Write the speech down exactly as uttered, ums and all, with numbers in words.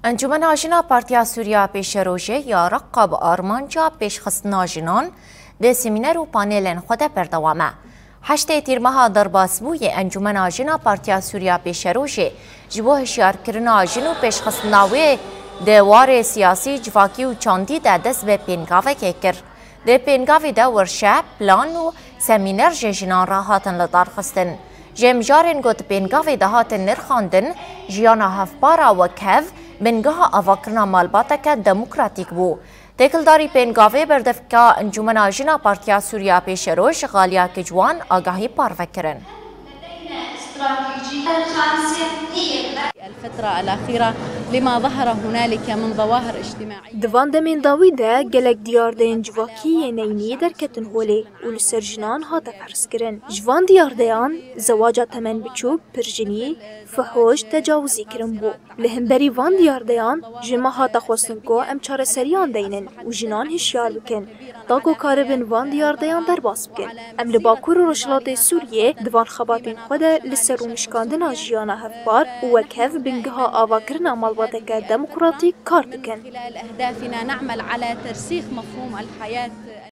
Encûmena Jin a Partiya Sûriya Pêşerojê ya Reqqa bi armanca pêşxistina jinan di semîner û panelên xwe de berdewam e. Heştê Tîrmeha derbasbûyê Encûmena Jin a Partiya Sûriya Pêşerojê ji bo hişyarkirina jin û pêşxistina wê di warê siyasî, civakî û çandî de dest bi pêngavekê kir. Di pêngavê de wirşe, plan û semîner ji jinan re hatin lidarxistin. Ji mijarên ku di pêngavê de hatin nirxandin, jiyana hevpar a wekhev, bingeha avakirina malbateke demokratîk bû. Têkildarî pêngavê berdevka Encûmena Jin a Partiya Sûriya Pêşeroj Xaliya Kicwan agahî parve kirin. الفترة الأخيرة لما ظهر هنالك من ظواهر اجتماعية. Di van demên dawî de gelek diyardeyên civakî yên neynî derketin holê û li ser jinan hate ferzkirin. Ji van diyardeyan zewaca temen biçûk, pirjinî, fuhûş, tecawizî kirin bû. Li hemberî van diyardeyan ji me hate xwestin ku em çareseriyan deynin û jinan hişyar bikin, ta ku karibin van diyardeyan derbas bikin. Em li Bakur û Rojhilatê Sûriyê di van xebatên xwe de li ser rûnişkandina jiyana hevpar û wekhev bingeha avakirina malbateke demokratîk kar dikin. خلال أهدافنا نعمل على ترسيخ مفهوم الحياة